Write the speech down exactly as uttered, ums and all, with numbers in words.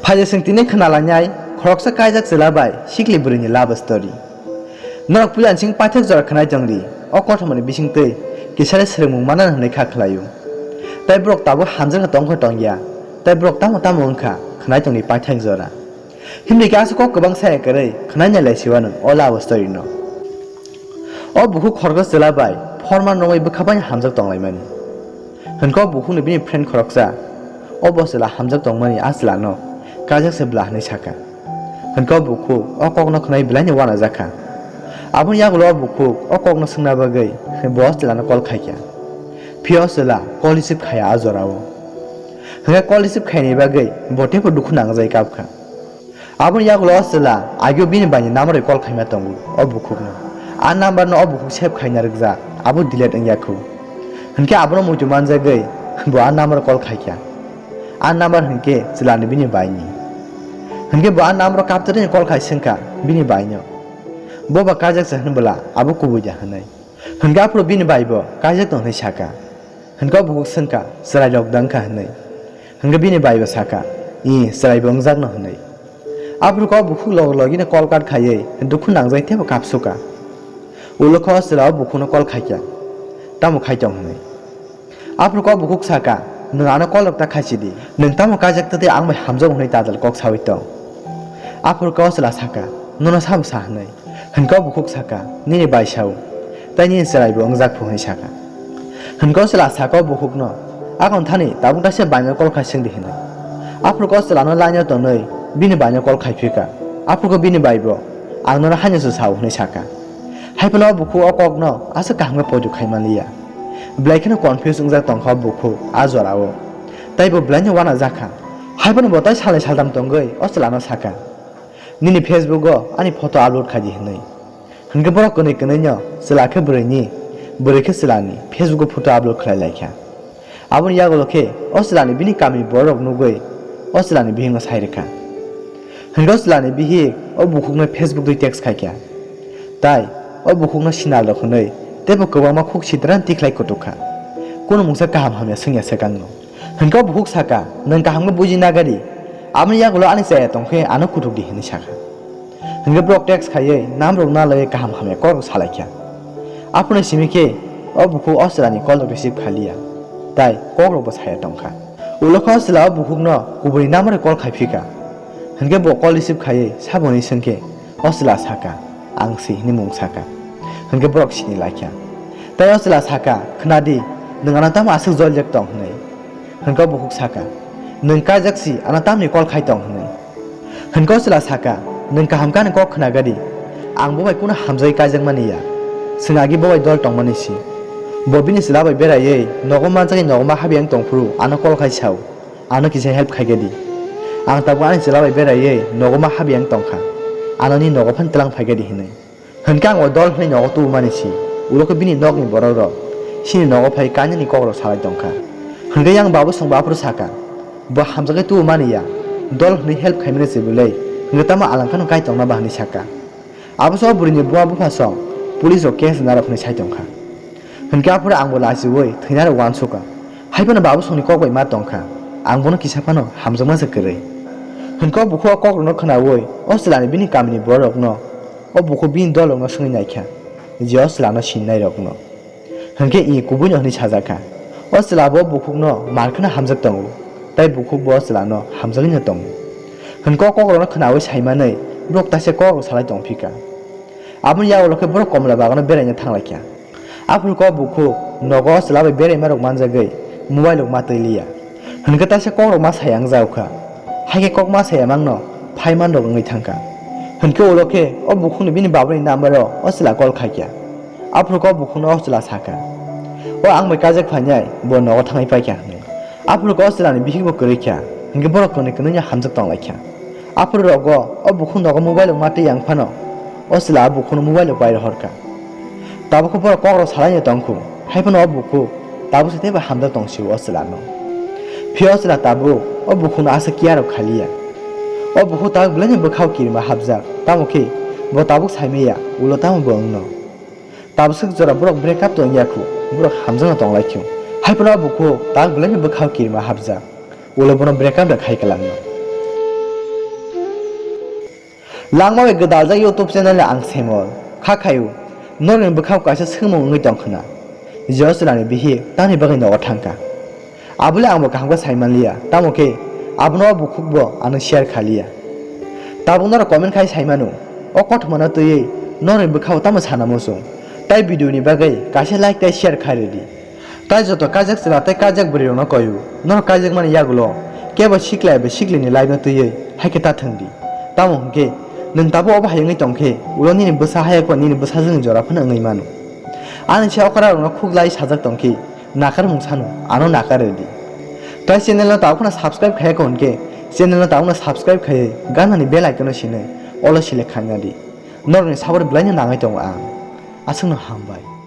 Phaidi chwng tini khna lainai khoroksa kaijak chwla bai sikli bwrwini love story. Norok puila sing paithak jora khwnai tong di, o kothomani bisingtwi kisale swrwngmung manna hwnwi kha khlaio. Tai borok tabuk hamjakna tongkha tongya, tai borok tamo tamo wngkha khwnai tong di paithak jora. Himni khe aswk kok kwbang saya kwrwi khwnai nai lai siwano o love story no. O bukhuk khoroksa chwla bai phorman romwi bwkha bai hamjak tonglaimani. Hwnkhe o bukhukni bini friend khoroksa o bo chwla hamjak tongmani a chwlano kaijak se bwla hwnwi sakha. Hwnkhe o bukhuk o kokno khwnai belaino uanajakha. Aboni yagulo o bukhuk o kokno swngna bagwi bo o chwlano call khaikha. Phiya o chwla call receive khaiya a jorao. Hwnkhe call receive khaini bagwi bo teibo dukhu nangjagwi kapkha. Aboni yagulo o chwla agio bini baini number bai call khaima tongo o bukhukno. A number no o bukhuk save khaina rwkjak, abo delete wngya khu. Hwnkhe abono muitu manjagwi bo a number call khaikha. A number hwnkhe chwlani bini baini. Hwnkhe bo a number kaptwrwini call khai swngkha bini baino. Bo ba kaijak se hwnbwla abo kubui da hwnwi. Hwnkhe aphuru bini bai bo kaijak tong hwnwi sakha. Hwnkhe o bukhuk swngkha, chwrairok da wngkha hwnwi. Hwnkhe bini bai bo sakha, "Ih, chwraibo wngjakno," hwnwi. Aphuru khe o bukhuk log logino call cut khaiwi dukhu nangjagwi teibo kapsukha. Ulo khe o chwla o bukhukno call khaikha, "Tamo khai tong?" hwnwi. Aphuru khe o bukhuk sakha, "Nwng ano call rok ta khaisidi. Nwng tamo kaijak tei ang bai hamjago hwnwi ta jala kok saui tong?" Aphuru khe o chwla sakha, "Nono sabo sa?" hwnwi. Hwnkhe o bukhuk sakha, "Nini bai sao, tei nini chwraibo wngjak phu," hwnwi sakha. Hwnkhe o chwla sakha o bukhukno, "Akon thani tabuk taisa baino call khai swngdi," hwnwi. Aphuru khe o chwlano line-o tonwi bini baino call khai phikha. Aphuru khe bini baibo, "Ang nono haino se sao," hwnwi sakha. Hai phano o bukhuk o kokno aswk kaham khe poito khai manliya. Belai kheno confuse wngjak tongkha o bukhuk a jorao. Tei bo belaino uanajakha. Hai phano bo tai salnwi saltham tongwi o chwlano sakha, "Nini Facebook-o ani photo upload khaidi," hwnwi. Hwnkhe borok kwnwi kwnwino chwla khe bwrwini, bwrwi khe chwlani Facebook-o photo upload khlai laikha. Aboni yagulo khe o chwlani bini kamini bororok nugwi o chwlani bihikno sai rwkha. Hwnkhe o chwlani bihik o bukhukno Facebook twi text khaikha. Tai o bukhukno sinal rok hwnwi teibo kwbangma khuk sitrani tikhlai kutukha. Kunu mungsa kaham hamya swngya swkangno. Hwnkhe o bukhuk sakha, "Nwng kaham khe buji nagadi, aboni yagulo ani chaya tong khe ano kutuk di," hwnwi sakha. Hwnkhe borok text khaiwi nam rok nalaiwi kaham hamya kok rok salaikha. Aphuru simi khe o bukhuk o chwlani call rok receive khaliya, tai kok rok bo saya tongkha. Ulo khe o chwla o bukhukno kubuni number bai call khai phikha. Hwnkhe bo call receive khaiwi sabo hwnwi swngkhe, o chwla sakha, "Ang si," hwnwi mung sakha. Hwnkhe borok sini laikha. Tai o chwla sakha, "Khna di, nwng ano tamo aswk joljak tong?" hwnwi. Hwnkhe o bukhuk sakha, "Nwng kaijak si, ano tamni call khai tong?" hwnwi. Hwnkhe o chwla sakha, "Nwng kaham khe ani kok khna gadi, ang bo bai kunu hamjagwi kaijakmani ya. Chwng agi bo bai dol tongmani si. Bo bini chwla bai beraiwi nogo manjagwi nogo ma habiyang tongphuru ano call khai sao." Ano kisa help khaikhe di. Ang tabuk ani chwla bai beraiwi nogo ma habiyang tongkha. Ano ni nogo phan twlang phaikhe di hinwi. Hinkhe ang o dol hinwi nogo tubumani si. Ulo khe bini nokni borok rok sini nogo phai kainani kok rok salai tongkha. Hinkhe yang babu songbo aphuru sakha, "Bo hamjakhe tubumani ya. Dol hinwi help khaimani se bwlwi. Hinkhe tamo alang khano kai tongna ba?" hinwi sakha. Abo se o bwrwini buma bupha song police rok case narwk hinwi sai tongkha. Hinkhe aphuru angbo lachiui thwinarok uansukha. Haiphano babu songni kok bai ma tongkha. Ang bono kisa phano hamjakma se kwrwi. Hinkhe o bukhuk o kok rokno khwnaui o chwlani bini kamini borok rokno o bukhuk bini dol rokno swngwi naikha je o chwlano sininai rokno. Hinkhe i kubuino hinwi sajakha. O chwla bo bukhukno mar kheno hamjak tongo, tai bukhuk bo o chwlano hamjagwino tongo. Hinkhe o kok rokno khwnaui saimanwi borok taisa kok rok salai tongphikha. Aboni yagulo khe borok Komla bagano beraina thanglaikha. Aphuru khe o bukhuk nogo o chwla bai beraima rok manjagwi mobile rok ma twi liya. Hinkhe taisa kok rok ma sai ang jaokha. Haikhe kok ma sai amangno phaiman rok wngwi thangkha. Hinkhe ulo khe o bukhukni bini babuni number o o chwla call khaikha. Aphuru khe o bukhukno o chwla sakha, "O ang bai kajak phainai, bo nogo thangwi paikha," hwnwi. Aphuru khe o chwlani bihikbo kwrwikha, hinkhe borok kwnwi kwnwino hamjak tonglaikha. Aphuru rogo o bukhuk nogo mobile rok ma twi yang phano o chwla o bukhukno mobile rok pai rohorkha. Tabukhe borok kok rok salaino tongkhu, hai phano o bukhuk tabukse teibo hamjak tong sio o chwlano. Phiya o chwla tabuk o bukhukno aswk kiya rok khaliya. O bukhuk tabuk belaino bwkhao kirima hapjak, tamo khe bo tabuk saimaya ulo tamo bo wngno. Tabswk jora borok break up tong ya khu, borok hamjakno tong lai kho. Hai phano o bukhuk tabuk belaino bwkhao kirima hapjak, ulo bono break up da khai kwlangno. Langma bai gwdaljak YouTube channel ni ang Saimol. Kha khaio, norokni bwkhao kaisa swngmung wngwi tong khna. Jeo chwlani bihik tamni bagwi nogo thangkha. Abole angbo kaham khe saimanliya, tamo khe abono o bukhukbo ano share khaliya. Tabuk norok comment khai saimano, o kothomano twiwi norokni bwkhao tamo sana muchung. Tai video ni bagwi kaisa like tai share khai rwdi. Tai joto kaijak chwla tei kaijak bwrwi rokno koiwi, norok kaijakmani yagulo kebo sikla eba siklini life no twiwi hai khe ta thwngdi. Tamo hwnkhe nwng tabuk obo hai wngwi tongkhe ulo nini bwsa hayakbo nini bwsajwkni jora phano wngwi mano. Ani se okra rokno khuklai sajak tongkhe nakarmung sano ano nakar rwdi. Tai channel no tabuk phano subscribe khayakha hwnkhe channel no tabuk no subscribe khaiwi ganani bell icon no sinwi olo select khaina di. Norokni sabor belaino nangwi tongo ang. Aswkno hambai.